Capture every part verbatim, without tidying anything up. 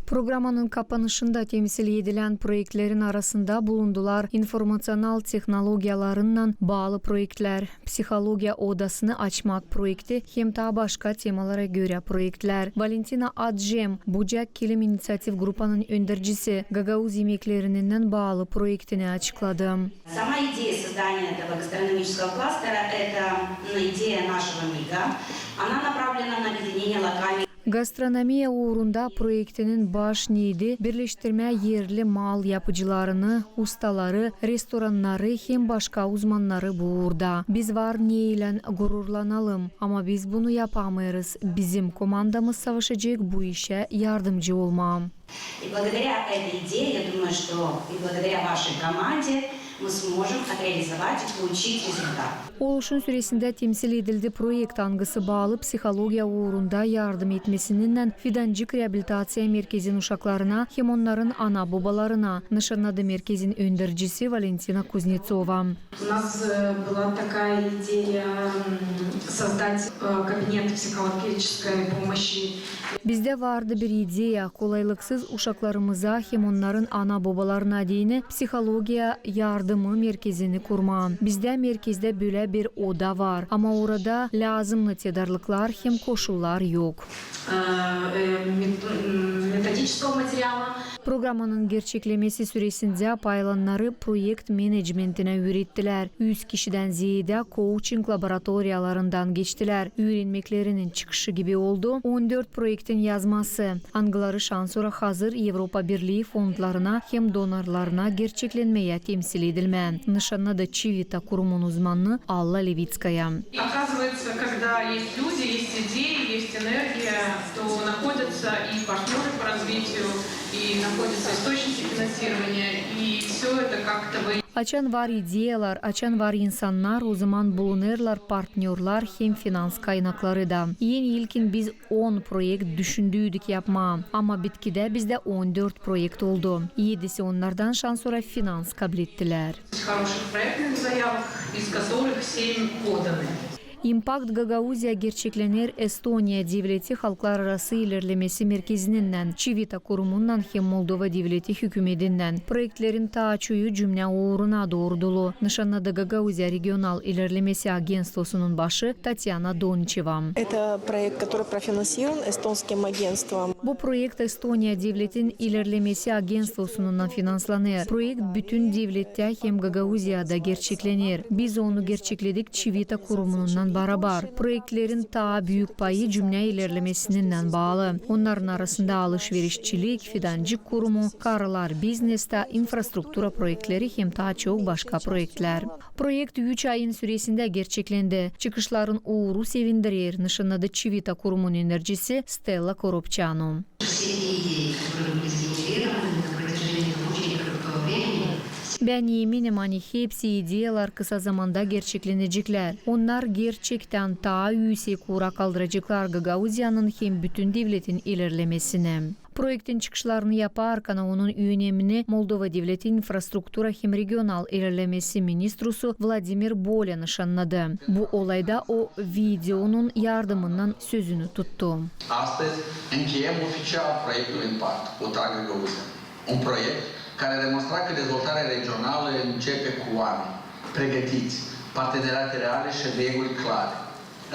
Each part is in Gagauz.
Programanın kapanışında temsil edilän proektlerin arasında bulundular informaţional tehnologiyalarınnan baalı proektlär, psihologiya odasını açmak proekti hem taa başka temalara görä proektlär. Valentina Adjem, Bucak kilim iniţiativ grupanın öndercisi, gagauz imeklerinnän baalı proektini açıkladı. Сама идея создания этого гастрономического кластера — это, м, идея нашего МИГа. Она направлена на объединение локальных. Gastronomiya uurunda proektinin baş neeti birleştirmää erli mal yapıcılarını, ustaları, restorannarı hem başka uzmannarı bu uurda. Biz var neylän gururlanalım, ama biz bunu yapamêêrız. Bizim komandamız savaşacek bu işä yardımcı olmaa. И благодаря этой идее, я думаю, что и благодаря вашей команде мы сможем это реализовать и получить результат. Oluşun süresindä temsil edildi proekt, angısı baalı psihologiya uurunda yardım etmesininnän Fidancık reabilitaţiya merkezin uşaklarına hem onnarın ana-bobalarına, nışannadı merkezin öndercisi Valentina Kuznetsova. У нас, э, была такая идея, м, создать, э, кабинет психологической помощи. Bizdä vardı bir ideya, kolaylıksız uşaklarımıza hem onnarın ana-bobalarına deyni psihologiya yardımı merkezini kurmaa. Bizdä merkezdä bölä bir oda var, ama orada lääzımnı tedarlıklar hem koşullar yok. Э, э, мет-, м, методического материала. Programanın gerçeklemesi süresindä paylananları proekt menecmentinä üürettilär. Üz kişidän zeedä kouçing laboratoriyalarından geçtilär. Üürenmeklerinin çıkışı gibi oldu on dört proektin yazması, angıları şansora hazır Evropa Birlii fondlarına hem donorlarına gerçeklenmeyä temsil edilmää, nışannadı Çivita kurumun uzmanı Alla Levitskaya. Оказывается, когда есть люди, есть идеи, есть энергия, то находятся и партнёры по развитию, и находятся источники финансирования, и всё это как-то вы- Açan var ideyalar, açan var insannar, ozaman bulunêrlar partnörlar hem finans kaynakları da. En ilkin biz on proekt düşündüydük yapmaa, ama bitkidä bizdä on dört proekt oldu. Edisi onnardan şansora finans kablettilär. Хороших проектных заявок, из которых семь поданы. İmpakt Gagauziya gerçeklener Estoniya devleti halklararası ilerlemesi merkezininnän, Çivita kurumunnan hem Moldova devleti hükümetinnän. Proektlerin taa çoyu cümnä uuruna doorudulu, nışannadı Gagauziya regional ilerlemesi agentstvosunun başı Tatyana Donçeva. Это проект, который профинансирован эстонским агентством. Bu proekt Estoniya devletin ilerlemesi agentstvosununnan finanslanêr. Proekt bütün devlettää hem Gagauziyada gerçeklener. Biz onu gerçekledik Çivita kurumununnan barabar. Proektlerin taa büük payı cümnä ilerlemesininnän baalı. Onnarın arasında alış-verişçilik, Fidancık kurumu, karılar biznestää, infrastruktura proektleri hem taa çok başka proektlär. Proekt üç ayın süresindä gerçeklendi. Çıkışların uuru sevindirer, nışannadı Çivita kurumun öndercisi Stella Koropçanu. Все те идеи, которые были сгенерированы на протяжении очень короткого времени, Bän eminim, ani hepsi ideyalar kısa zamanda gerçekleneceklär. Onnar gerçektän taa üüsek uura kaldıraceklar Gagauziyanın hem bütün devletin ilerlemesini. Proektin çıkışlarını yaparkana onun önemini Moldova devleti infrastruktura hem regional ilerlemesi ministrusu Vladimir Bolä nışannadı. Bu olayda o videonun yardımından sözünü tuttu. Astăzi încheiem oficial proiectul Impact, Uta Găgăuzia. Un proiect care demonstră că dezvoltarea regională începe cu oameni pregătiți, parteneriate reale și reguli clare.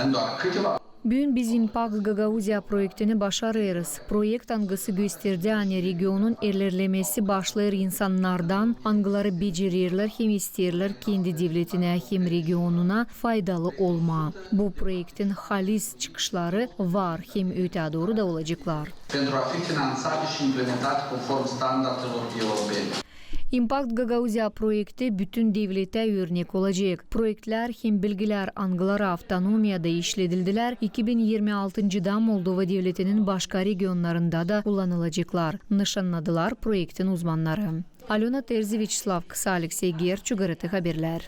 În doar câteva Büün biz İmpakt Gagauziya proektini başarêrız. Proekt, angısı gösterdi, ani regionun ilerlemesi başlêêr insannardan, angıları becererlär hem isteerlär kendi devletinä hem regionuna faydalı olmaa. Bu proektin halis çıkışları var hem ötää dooru da olaceklar. Pentru a fi finanțate și implementate conform standardelor europene. İmpakt Gagauziya proekti bütün devletä örnek olacek. Proektlär hem bilgilär, angıları avtonomiyada işledildilär, iki bin irmi altıncıda Moldova devletinin başka regionlarında da kullanılaceklar, nışannadılar proektin uzmannarı. Alöna Terzi, Vyaçeslav Kısa, Aleksey Gerçu, GRT Haberlär.